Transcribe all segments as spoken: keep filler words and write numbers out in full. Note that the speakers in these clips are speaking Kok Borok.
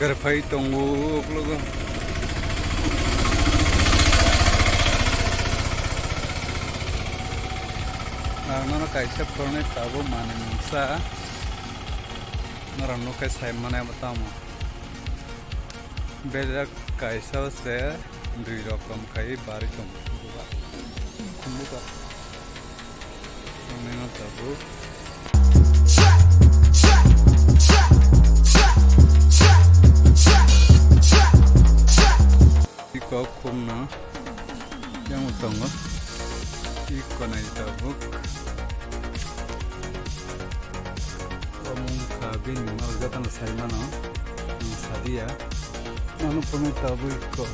Gari phai tongo uklogo. Ang nono kaisa phone tabuk manwi mungsa. Norok nukhe sai mane abo tamo. Bejak kaisa se dui rokom khai bari tong. Khumbuka. Khumbuka. Ang nino tabuk. Iko khumno yang tongo. Iko nai tabuk. Omung kha bini mal jatano sai mano. Ang sadia. Ano phone tabuk iko.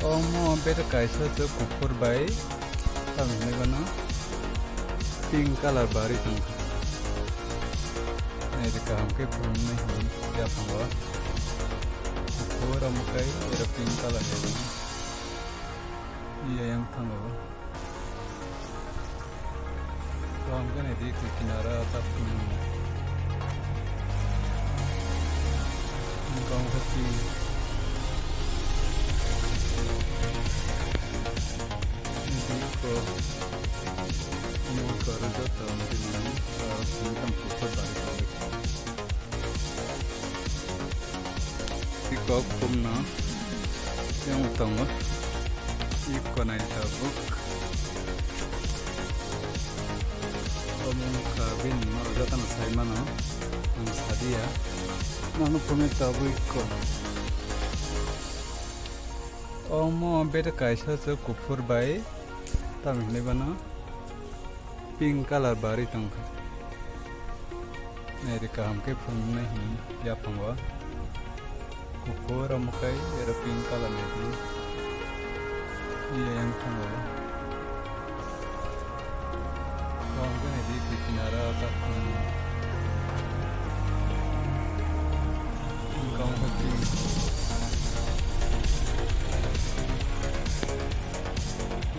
Omo beta kaisa se kuphur bai. Tamo hinwi gano pink colour bari tongkha. Naidi kaham khe phunuknai hwnwi yaphango. Kuphur omo kai ero pink colour ni. Iya yang thango. Kaham khe naidi twi kinara ta phunuknai. Kaham khe pink. Naidi ko. Omo karo jota wngkhe nini, ah, sini tang kuphur bari tongwi. Iko khumno yang tongo. Iko nai tabuk. Omo wngkha bini mal jatano sai mano. Ang sadia. Mano phunwi tabuk iko. Omo beta kaisa se kuphur bai. Tamo hinwi bono. Pink colour bari tongkha. Naidi kaham khe phunuknai hwnwi yaphango. Kuphur omo kai ero pink colour naidi. Iya yang thango. Kaham khe naidi twi kinara ta phunuknai. Kaham khe pink.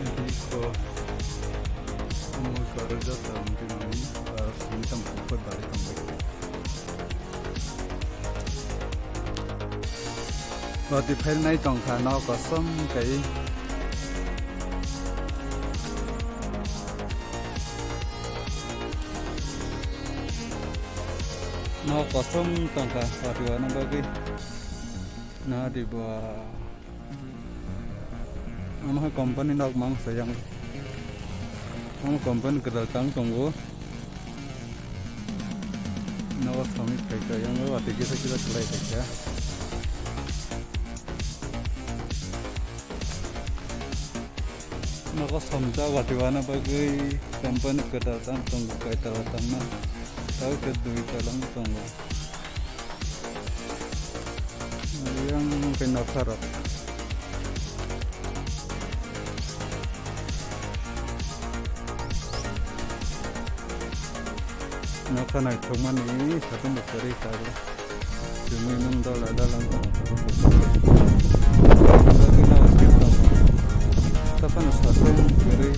Naidi ko. Omo karo jota wngkhe nini, ah, sini tamo kuphur bari tongbai. Watwi phainai tongkha nok kosom kai. Nok kosom tongkha watwi wana bagwi. Nadi ba. Omo hai company nok mang sayang. Omo company kwtal tang tongo. Nogo songwi phaikha yang watwi kisa kisa khlai phaikha. Nogo somjak watwi wana bagwi company kwtal tang tongo, kaitala tangma. Tei khe dui tala wng tongo. Yang khe nokha rok. Nokha naithokmani satung bo kwrwi tabuk. Chumui nung dola dola wng tong. Bagwi no skip tongo. Taphano satung kwrwi.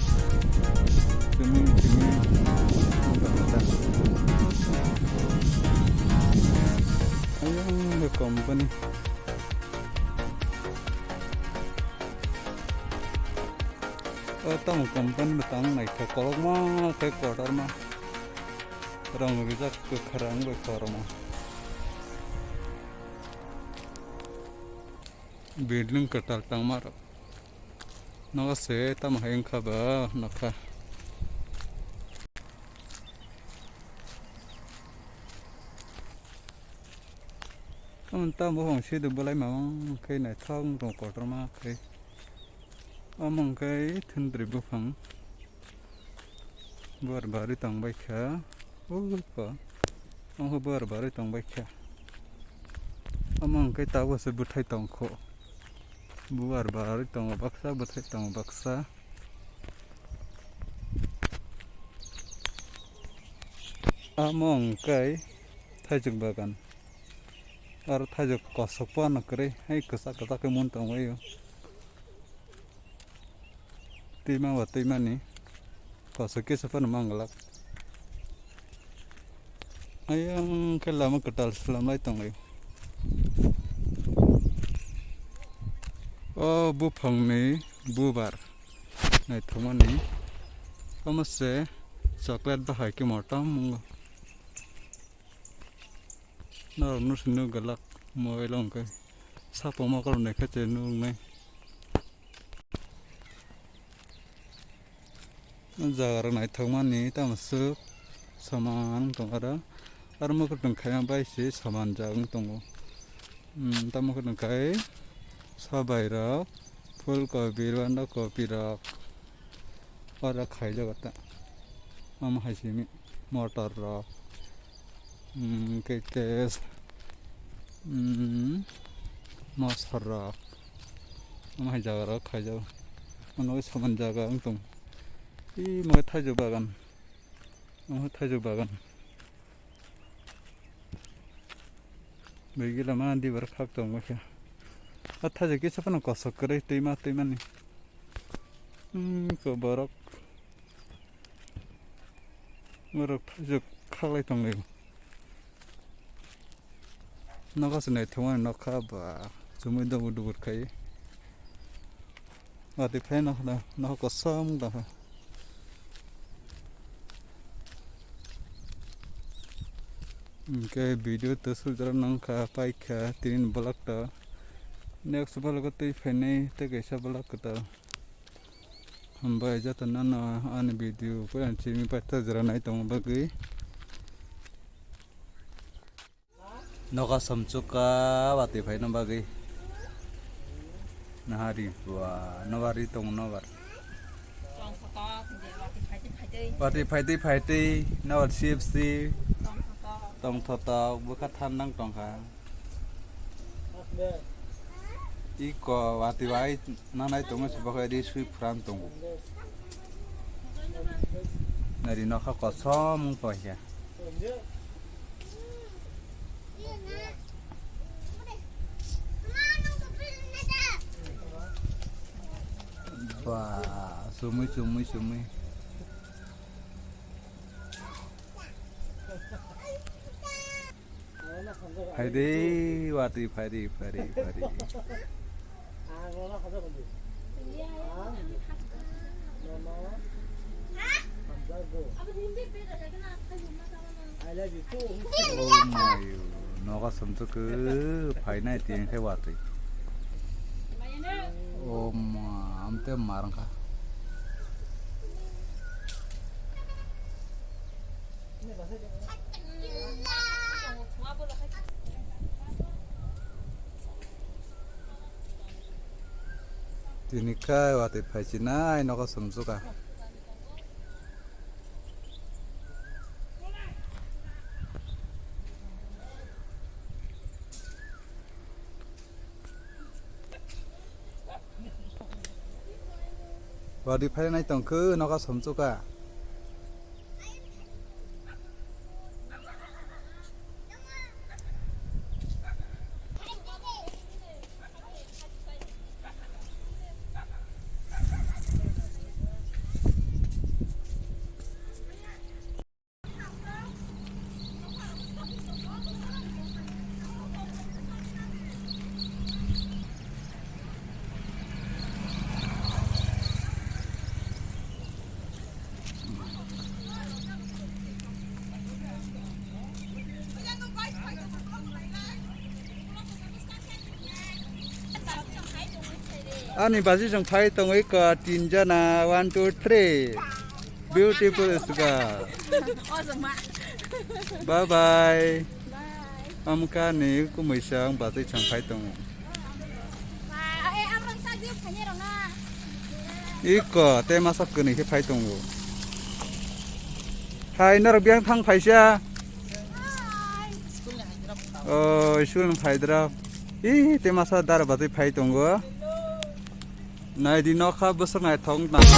Chumui chumui. Ayang company. O tamo company bo tang naithok kolokma khe kotorma. Rong rijak kwkhwrang bai kormo. Building kwtal tangma rok. Nogo se tamo hai wngkha ba nokha. Tamoni tamo buphang side bolai mamang khe naithok wng tong kotorma khe. Omo hwnkhe thwndri buphang. Buar barwi tongbaikha. Ui pa. Omo khe buar barwi tongbaikha. Omo hwnkhe tabukse bwthai tongkho. Buar barwi tongo baksa, bwthai tongo baksa. Omo hwnkhe thaijwk bagan. Aro thaijwk kosok phano kwrwi, hai kwchak kwchak khe mun tongbaio. Twima ba twimani kosok kisa phano manglak. Ayang khe lama kwtal slam lai tong lai. O buphangni bubar naithokmani. Omo se chocolate bahai khe motom wngo. Norok no sini gwlak mobile o hwnkhe sapung mokol nai khe se nuknai. O jaga rok naithokmani tamo swk soman wng tong aro, aro mokol tong khaima bai se soman jak wng tongo. Hmm, tamo khe tong khai sabai rok, phul kopi, banda kopi rok oro khaijago ta. Omo hai simi motor rok. Hmm, khe tei, hmm, mosor rok. Omo hai jaga rok khaijak. Omo khe soman jaga wng tong. Ih, omo khe thaijuk bagan. Omo khe thaijuk bagan. Bigi lama dibar khak tong khe. A thaijuk kisa phano kosok kwrwi twima twimani. Hmm, khe borok. Borok thaijuk khaklai tong lai. Nokha se naithokmani nokha ba chumui dubur dubur khai. Watwi phai nokha, nokha kosom tongkha. Hwnkhe video to sujak nangkha paikha tini vlog to. Next vlog o twi phainai tei kaisa vlog kwtal. Hambai joto no ani video puila simi paithak jora nai tongma bagwi. Noka somchuka watwi phaina bagwi. Nahari bua nobar ri tongo nobar. Watwi phaitwi phaitwi nobar C F C. Tongthotok bwkha thandang tongkha. Iko watwi bai nanai tongo se bokhe ri sui phuran tongo. Nari nokha kosom wng tongkha. Ba, sumui, sumui, sumui. Phaidi, watwi phaidi, phaidi, phaidi. Oh my, noga somsok phainai tini khe watwi. Oh ma, amte marangkha. Tini kai watwi phaisinai nogo sumsukha. Watwi phainai tongkhe nogo sumsukha. Ani baji jong phai tongwi ka tin jana, one, two, three. Beautiful sugar. Bye bye. Bye. Amka ni kumui sang baji chang phai tongo. Iko, te masa kwnwi khe phai tongo. Hai, norok biyang thang phaisa. O, school ni phaidra. Ih, te masa dara batwi phai tongo. Naidi nokha bwswk naithok nang.